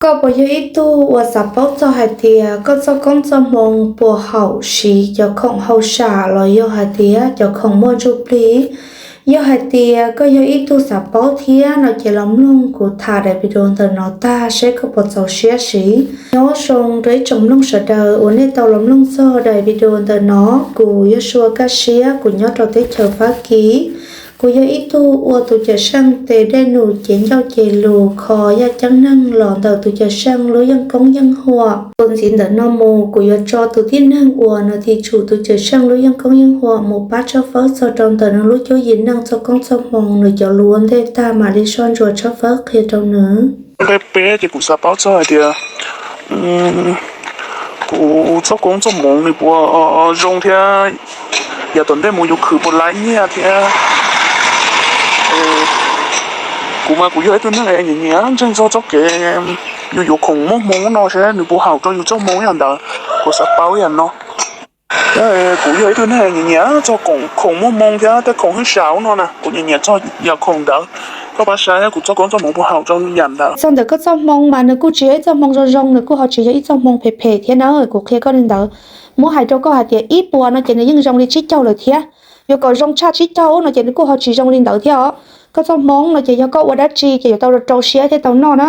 Koj puas yog ib tug uas xav paub txog hais tias koj txoj koob txoj hmoo puas haum siv cov khoom hauj sam los yog hais tias cov khoom muaj ntsuj plig? Yog hais tias koj yog ib tug xav paub thiab no ces los mloog kuv tham daim video ntawm no tag seb koj puas txaus siab siv. Nyob zoo rau ib tsoom mloog sawv daws uas nej tau los mloog txog daim video ntawm no. Kuv yog Sua Kaj Siab, kuv nyob rau teb chaws Fab Kis. Kuv yog ib tug ua tus cawm seej tes dej num cev ncauj cev lus kho yaj ceeb neeg los ntawm tus cawm seej lub yeej koob yeej huam. Txuas ntxiv ntawm no mus kuv yuav tso tus tib neeg uas nws thim tsum tus cawm seej lub yeej koob yeej huam mus pab tshawb fawb txog rau ntawm nws lub cuab yim neej txoj koob txoj hmoo nws cov lus ua ntej tag mam li soj ntsuam tshawb fawb qhia rau nws. Nqe peb ces kuv xav paub txog hais tias kuv txoj koob txoj hmoov nws puas zoo thiab yav tom ntej mus yuav khwv puas laib nyiaj thiab. Kuv mas kuv yog ib tug neeg nyiam nyiam ntseeg txog txoj kev yus yuav khoom muaj hmoo no seb nws puas haum rau yus txoj hmoo ib yam ntawd. Kuv xav paub ib yam no. Kuv yog ib tug neeg nyiam nyiam txog khoom muaj hmoo thiab tej khoom hwj sam no na, kuv nyiam nyiam txog yam khoom ntawd. Koj pab saib kuv txoj koob txoj hmoov puas haum rau yam ntawd. Txog ntawm koj txoj hmoo mas nws kuj tsis yog ib txoj hmoo zoo zoo, nws kuj ho tsis yog ib txoj hmoo phem phem thiab na. Kuv qhia koj li ntawd, muab hais rau koj hais tias ib puas no ces nws yeej zoo li tsib caug lawm thiab. Yuav kom zoo tshaj tsib caug no ces nws kuj ho tsis zoo li ntawd thiab os. Koj txoj hmoo no ces yog koj ua dab tsi ces yuav tau rau siab thiaj tau noj na.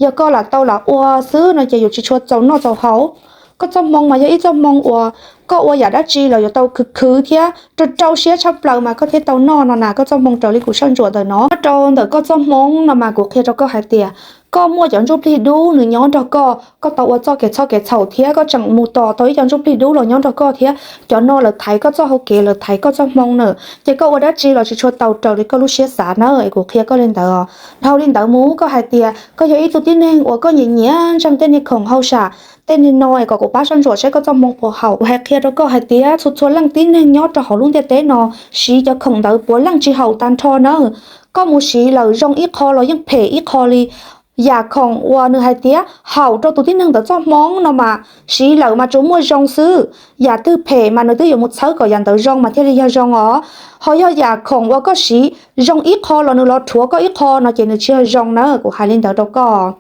Yog koj lam tau lam ua xwb no ces yuav tsis tshua txaus noj txaus haus. Koj txoj hmoo mas yog ib txoj hmoo uas koj ua yam dab tsi los yuav tau khwv khwv thiab rau rau siab tshaj plaws mas koj thiaj tau noj no na. Koj txoj hmoo raws li kuv soj ntsuam ntawm no, rau ntawm koj txoj hmoo no mas kuv qhia rau koj hais tias koj muaj cov ntsuj plig dub nws nyob nrog koj, koj tau ua txoj kev txhoj kev txhaum thiab koj tseem mus tos tau ib co ntsuj plig dub los nyob nrog koj thiab cov no lawv thaiv koj txoj hau kev, lawv thaiv koj txoj hmoo na. Ces koj ua dab tsi los tsis tshua tau raws li koj lub siab xav na. Es kuv qhia koj li ntawd os. Dhau li ntawd mus koj hais tias koj yog ib tug tib neeg uas koj nyiam nyiam ntseeg tej niag khoom hauj sam tej niag no es kom kuv pab soj ntsuam seb koj txoj hmoo puas haum. Kuv hais qhia rau koj hais tias txhua txhua leej tib neeg nyob rau hauv lub ntiaj teb no siv cov khoom ntawd puav leej tsis haum tag nrho na. Koj mus siv lawm zoo ib qho los yeej phem ib qho li. Yam khoom uas nws hais tias haum rau tus tib neeg ntawd txoj hmoo no mas siv lawm mas tsuas muaj zoo xwb. Yam twg phem mas nws twb yuav mus txhawb kom yam ntawd zoo mas thiaj li yog zoo os. Ho yog yam khoom uas koj siv zoo ib qho los nws los rhuav koj ib qho no ces nws tsis yog zoo na. Kuv hais li ntawd rau koj.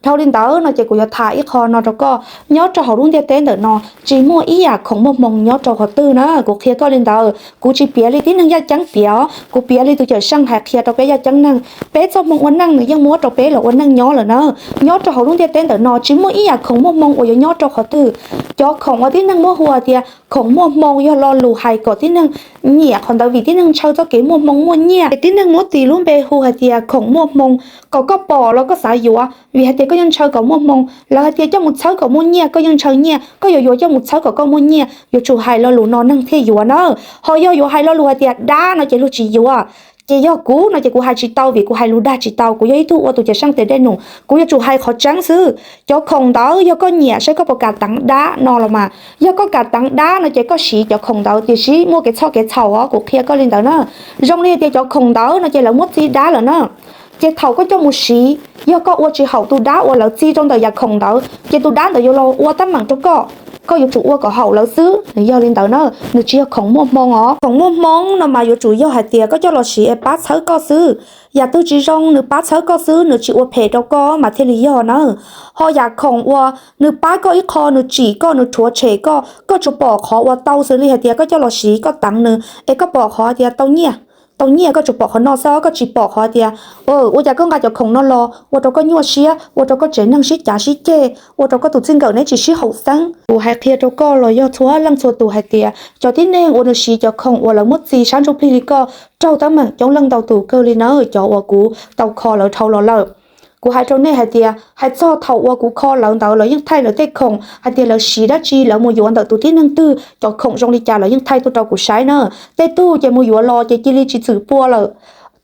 Dhau li ntawd no ces kuv yuav tham ib qho no rau koj. Nyob rau hauv lub ntiaj teb ntawm no tsis muaj ib yam khoom muaj hmoo nyob rau qhov twg na. Kuv qhia koj li ntawd, kuv tsis piav li tib neeg yaj ceeb piav os, kuv piav li tus cawm seej hais qhia rau peb yaj ceeb neeg. Peb txoj hmoo ua neej nws yeej muab rau peb los ua neej nyob lawm na. Nyob rau hauv lub ntiaj teb ntawm no tsis muaj ib yam khoom muaj hmoo uas yuav nyob rau qhov twg. Cov khoom uas tib neeg muab hu hais tias khoom muaj hmoo yog lo lus hais kom tib neeg nyiam qhov ntawd vim tib neeg ntshaw txoj kev muaj hmoo muaj nyiaj. Es tib neeg muab tis lub npe hu hais tias khoom muaj hmoo, kom koj pom los koj xav yuav vim hais tias koj yeej ntshaw kom muaj hmoo. Lawv hais tias coj mus txhawb kom muaj nyiaj, koj yeej ntshaw nyiaj, koj yuav yuav coj mus txhawb kom koj muaj nyiaj. Yuav tsum hais lo lus no neeg thiaj yuav na. Ho yog yuav hais lo lus hais tias dab no ces luag tsis yuav. Ces yog kuv no ces kuv hais tsis tau vim kuv hais lus dag tsis tau, kuv yog ib tug ua tus cawm seej tes dej num, kuv yuav tsum hais qhov tseeb xwb. Cov khoom ntawd yog koj nyiam saib koj puas kam teev dab no los mas, yog koj kam teev dab no ces koj siv cov khoom ntawd tiam sis muaj kev txhoj kev txhaum os, kuv qhia koj li ntawd na. Zoo li tias cov khoom ntawd no ces lawv muab txi dab lawm na. Ces thaum koj coj mus siv, yog koj ua tsis haum tus dab uas lawv txi rau ntawm yam khoom ntawd ces tus dab ntawd yuav los ua tab meeg rau koj. Koj yuav tsum ua kom haum lawv xwb, nws yog li ntawd na, nws tsis yog khoom muaj hmoo os. Khoom muaj hmoo no mas yuav tsum yog hais tias koj coj los siv es pab txhawb koj xwb. Yam twg tsis zoo nws pab txhawb koj xwb, nws tsis ua phem rau koj mas thiaj li yog na. Ho yam khoom uas nws pab koj ib qho, nws tsim koj, nws rhuav tshem koj, koj tsuas pom qhov uas tau xws li hais tias koj coj los siv koj teev nws es koj pom qhov tias tau nyiaj, tau nyiaj koj tsuas pom qhov no xwb, koj tsis pom qhov tias ua cas koj nqa cov khoom no los ua rau koj nyuaj siab, ua rau koj tsev neeg sib cav sib ceg, ua rau koj tus txij nkawm neb tsis sib haum xeeb. Kuv hais qhia rau koj los yog txhua leej txhua tus hais tias cov tib neeg uas nws siv cov khoom uas lawv muab txi sab ntsuj plig li koj raug tab meeg coob leej ntau tus kawg li na, cov uas kuv tau kho lawv dhau los lawm. Kuv hais rau nej hais tias hais txog thaum uas kuv kho lawv ntawd lawv yeej thaij lawv tej khoom hais tias lawv siv dab tsi, lawv mus yuav ntawm tus tib neeg twg, cov khoom zoo li cas lawv yeej thaij tuaj rau kuv saib na. Tej tug ces mus yuav los ces cia li tsis txwm pua lawm.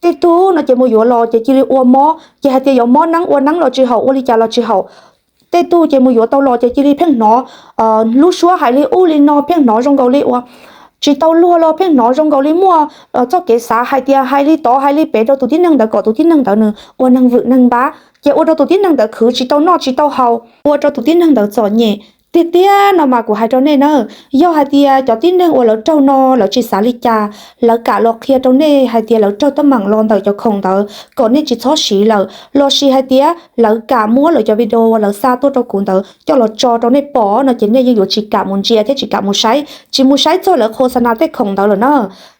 Tej tug no ces mus yuav los ces cia li ua mob, ces hais tias yuav mob neeb ua neeb los tsis haum, ua li cas los tsis haum. Tej tug ces mus yuav tau los ces cia li pheej hnov lub suab hais li ub li no, pheej hnov zoo nkaus li uas tsis tau luag los pheej hnov zoo nkaus li muaj txoj kev xav hais tias hais li tod hais li pem rau tus tib neeg ntawd kom tus tib neeg ntawd nws ua neeg vwm neeg npab, ces ua rau tus tib neeg ntawd khwv tsis tau noj tsis tau haus, ua rau tus tib neeg ntawd txom nyem. Tiag tiag no mas kuv hais rau nej na, yog hais tias cov tib neeg uas lawv raug no lawv tsis xav li cas, lawv kam los qhia rau nej hais tias lawv raug teeb meem los ntawm cov khoom ntawd kom nej tsis txhob siv lawm, lossis hais tias lawv kam muab lawv cov video uas lawv xa tuaj rau kuv ntawd coj los tso rau nej pom no ces nej yeej yuav tsis kam mus ntsia thiab tsis kam mus saib, tsis mus saib txog lawv qhua xa nas tej khoom ntawd lawm na.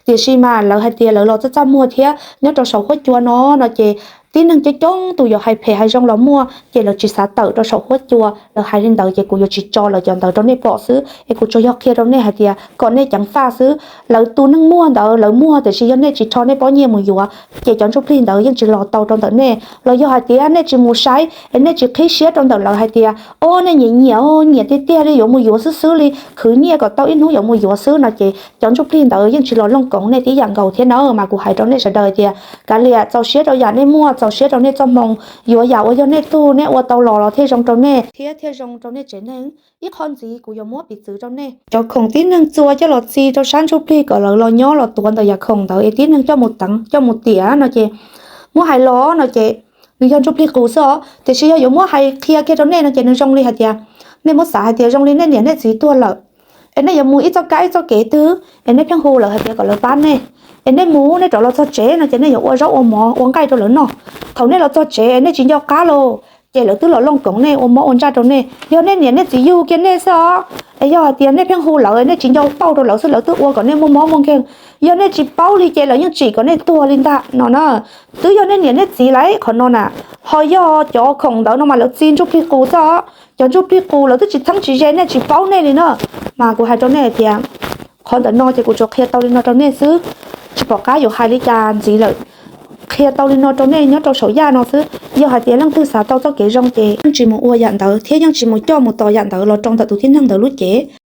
Tiam sis mas lawv hais tias lawv los txaj txaj muag thiab nyob rau saum huab cua no no ces tib neeg coob coob tus yuav hais phem hais zoo los muaj ces lawv tsis xav tawm rau saum huab cua, lawv hais li ntawd ces kuv yuav tsis tso lawv cov ntawd rau nej pom xwb es kuv tsuas yog qhia rau nej hais tias kom nej ceev faj xwb. Lawv tus neeg muag ntawd lawv muag tiam sis yog nej tsis rho nej pob nyiaj mus yuav ces cov ntsuj plig ntawd yeej tsis los tau rau ntawm nej, los yog hais tias nej tsis mus saib es nej tsis qhib siab rau ntawm lawv hais tias o nej nyiam nyiam nyiam tiag tiag li yuav mus yuav xwb xwb li, khwv nyiaj kom tau ib hnub yuav mus yuav xwb no ces cov ntsuj plig ntawd yeej tsis los looj koov nej tib yam nkaus thiab na. Mas kuv hais rau nej sawv daws tias kav liam, txaus siab rau yam nej muaj, txaus siab rau nej txoj hmoo, yuav yam uas yog nej tug nej ua tau los los thiaj zoo rau nej thiab thiaj zoo rau nej tsev neeg. Ib qho ntxiv kuv yuav muab piv txwv rau nej, cov khoom tib neeg txua coj los txi rau sab ntsuj plig kom lawv los nyob los tuav ntawm yam khoom ntawd es tib neeg coj mus teev coj mus tiam no ces muab hais los no ces nws yog ntsuj plig qus xwb os, tiam sis yog yuav muab hais qhia kiag rau nej no ces nws zoo li hais tias nej muab xav hais tias zoo li nej niam nej txiv tuag lawm es nej yuav mus ib txoj kab ib txoj kev twg es nej pheej hu lawv hais tias kom lawv pab nej, es nej mus nej rov los txog tsev no ces nej yuav ua zaub ua mov ua nqaij rau lawv noj. Thaum nej los txog tsev es nej tsis nco qab los ces lawv twb los looj koov nej ua mob ua ntsaj rau nej. Yog nej niam nej txiv yug kiag nej xwb os, es yog hais tias nej pheej hu lawv nej tsis nco pauj rau lawv xwb lawv twb ua kom nej muaj mob muaj nkeeg. Yog nej tsis paub li ces lawv yeej tsim kom nej tuag li ntag no na. Twb yog nej niam nej txiv lawv qhov no na, ho yog cov khoom ntawd no mas lawv txi ntsuj plig qus xwb os. Cov ntsuj plig qus lawv twb tsis txheeb tsis ze nej tsis paub nej li na. Mas kuv hais rau nej hais tias qhov ntawm no ces kuv tsuas qhia tau li no rau nej xwb, tsis pom qab yuav hais li cas ntxiv lawm. Qhia tau li no rau nej nyob rau saum yaj no xwb, yog hais tias leej twg xav tau txoj kev zoo ces yeej tsis mus ua yam ntawd thiab yeej tsis mus coj mus tos yam ntawd los rau ntawm tus tib neeg ntawd lub cev.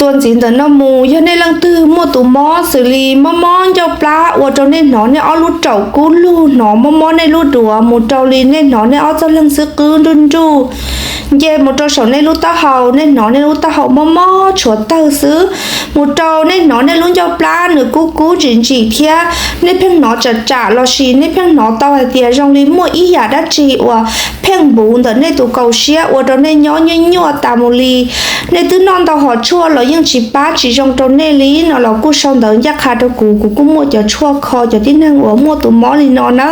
Tuaj ntxiv ntawm no mus, yog nej leej twg muaj tus mob xws li mob mob ncauj plab ua rau nej hnov nej ob lub raum kub lug, hnov mob mob nej lub duav, mus rau li nej hnov nej ob txoj leeg xwb qwb nruj nruj, nce mus rau saum nej lub taub hau, nej hnov nej lub taub hau mob mob tshuav tawg xwb, mus rau nej hnov nej lub ncauj plab nws kub kub ntsim ntsim thiab nej pheej hnov tsam tsam lossis nej pheej hnov tau hais tias zoo li muaj ib yam dab tsi uas pheej npuv ntawm nej tus kaus siab ua rau nej nyob nyuaj nyuaj tas mus li. Nej twb noj ntau hom tshuaj los yeej tsis pab tsis zoo rau nej li no los kuj sau ntawv ncaj qha rau kuv, kuv kuj muaj cov tshuaj kho cov tib neeg uas muaj tus mob li no na.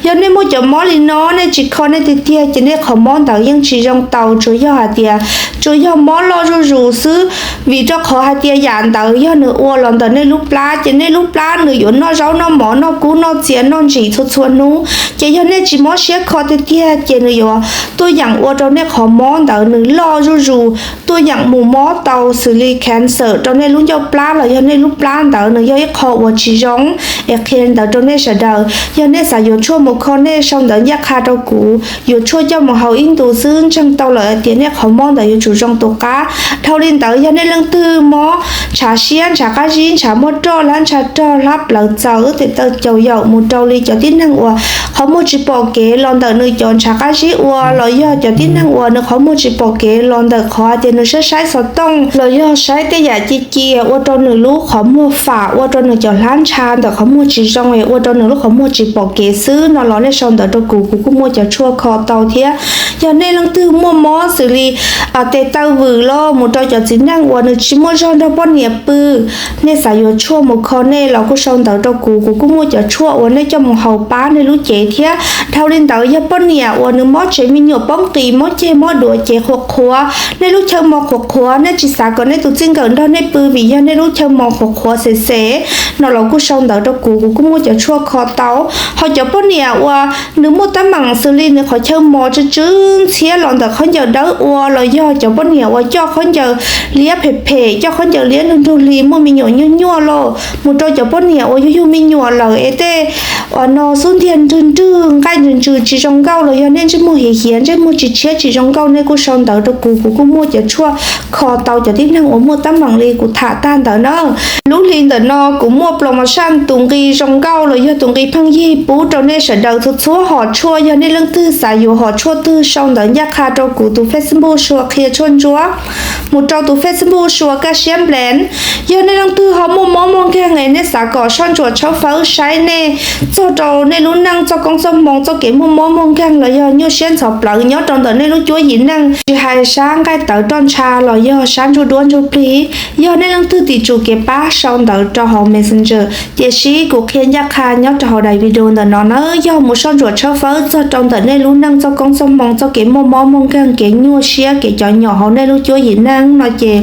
Yog nej muaj cov mob li no nej tsis kho nej tiag tiag ces nej qhov mob ntawd yeej tsis zoo tau, tsuas yog hais tias tsuas yog mob loj zuj zus xwb, vim rau qhov hais tias yam ntawd yog nws ua los ntawm nej lub plab ces nej lub plab nws yuav noj zaub noj mov noj kub noj txias noj ntsim txhua txhua hnub. Ces yog nej tsis mob siab kho tiag tiag ces nws yuav tuaj yeem ua rau nej qhov mob ntawd nws loj zuj zus, tuaj yeem mus mob tau xws li cancer rau nej lub ncauj plab los yog nej lub plab ntawd nws yog ib qho uas tsis zoo. Es qhia ntawd rau nej sawv daws, yog nej xav yuav tshuaj mus kho nej sau ntawv ncaj qha rau kuv, yuav tshuaj coj mus haus ib ntus xwb ntseeg tau lawm hais tias nej qhov mob ntawd yuav tsum zoo tus qab. Dhau li ntawd yog nej leej twg mob ntshav siab ntshav qab zib ntshav muaj roj hlab ntsha rog hlab plawv txaws wb tes taw caus yaum mus rau li cov tib neeg uas qhov muag tsis pom kev los ntawm nws cov ntshav qab zib ua los yog cov tib neeg uas nws qhov muag tsis pom kev los ntawm qhov hais tias nws saib saib xov tooj los yog saib tej yam cia cia ua rau nws lub qhov muag fam ua rau nws cov hlab ntsha ntawm qhov muag tsis zoo es ua rau nws lub qhov muag tsis pom kev xwb no los nej sau ntawv rau kuv, kuv kuj muaj cov tshuaj kho tau thiab. Yog nej leej twg muaj mob xws li tes taw vwm los mus rau cov txiv neej uas nws tsis muaj zog nrog poj niam pw, nej xav yuav tshuaj mus kho nej los kuj sau ntawv rau kuv, kuv kuj muaj cov tshuaj uas nej coj mus haus pab nej lub cev thiab. Dhau li ntawd yog poj niam uas nws mob tsev me nyuam poob qis mob ceg mob duav cev qhuav qhuav, nej lub chaw mos qhuav qhuav, nej tsis xav kom nej tus txij nkawm nrog nej pw vim yog nej lub chaw mos qhuav qhuav xem xem no los kuj sau ntawv rau kuv, kuv kuj muaj cov tshuaj kho tau. Ho cov poj niam uas nws muaj teeb meem xws li nws qhov chaw mos tsw tsw ntxhiab los ntawm khaub ncaws dawb ua los yog cov poj niam uas coj khaub ncaws liab phem phem, coj khaub ncaws liab nrug nrug hli muaj me nyuam nyuaj nyuaj los mus rau cov poj niam uas yug yug me nyuam lawm es tej uas no xub ntiag nrwg nrwg nqaij ntsws ntsws tsis zoo nkauj los yog nej ntsej muag hiav hiav ntsej muag tsis tshiab tsis zoo nkauj nej kuj sau ntawv rau kuv, kuv kuj muaj cov tshuaj kho tau cov tib neeg uas muaj teeb meem li kuv tham tag ntawd na. Lub hli ntawm no kuv Muaj ploos mos saj tus nqi zoo nkauj los yog tus nqi pheej yig pub rau nej sawv daws txhua txhua hom tshuaj. Yog nej leej twg xav yuav hom tshuaj twg sau ntawv ncaj qha rau kuv tus Facebook Sua Qhia Tshuaj Ntsuab, mus rau tus Facebook Sua Kaj Siab Nplees. Yog nej leej twg ho muaj mob muaj nkeeg es nej xav kom soj ntsuam tshawb fawb saib nej txog rau nej lub neej txoj koob txoj hmoo txoj kev muaj mob muaj nkeeg los yog nyuaj siab ntxhov plawv nyob rau ntawm nej lub cuab yim neej, tsis hais sab nqaij tawv roj ntsha los yog sab ntsuj duab ntsuj plig, yog nej leej twg tim tsum kev pab sau ntawv rau hauv Messenger, tiam sis kuv qhia ncaj qha nyob rau hauv daim video ntawm no nawb. Yog mus soj ntsuam tshawb fawb txog rau ntawm nej lub neej txoj koob txoj hmoo txoj kev muaj mob muaj nkeeg kev nyuaj siab kev cov nyom hauv nej lub cuab yim neej no ces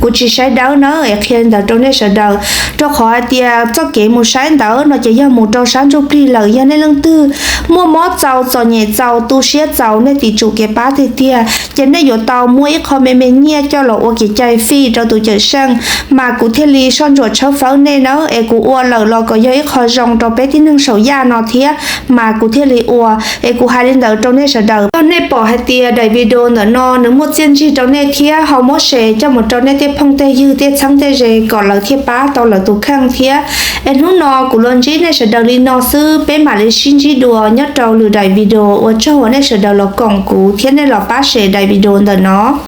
kuv tsis saib dawb nawb es qhia ntawd rau nej sawv daws. Rau qhov hais tias txoj kev mus saib ntawd no ces yog mus rau sab ntsuj plig lawm. Yog nej leej twg muaj mob txaus txom nyem txaus tu siab txaus nej tim tsum kev pab tiag tiag ces nej yuav tau muab ib qho me me nyiaj coj los ua kev cai fij rau tus cawm seej, mas kuv thiaj li soj ntsuam tshawb fawb nej nawb. Es kuv ua lawm los kom yog ib qho zoo rau peb tib neeg saum yaj no thiab mas kuv thiaj li ua. Es kuv hais li ntawd rau nej sawv daws. Yog nej pom hais tias daim video ntawm no nws muaj txiaj ntsig rau nej thiab ho muab share coj mus rau nej tej phooj tej ywg tej txheeb tej ze kom lawv thiaj pab tau lawv tus kheej thiab. Es hnub no kuv los ntsib nej sawv daws li no xwb, peb mam li sib ntsib dua nyob rau lwm daim video. Ua tsaug uas nej sawv daws los koom kuv thiab nej los pab share daim video ntawm no.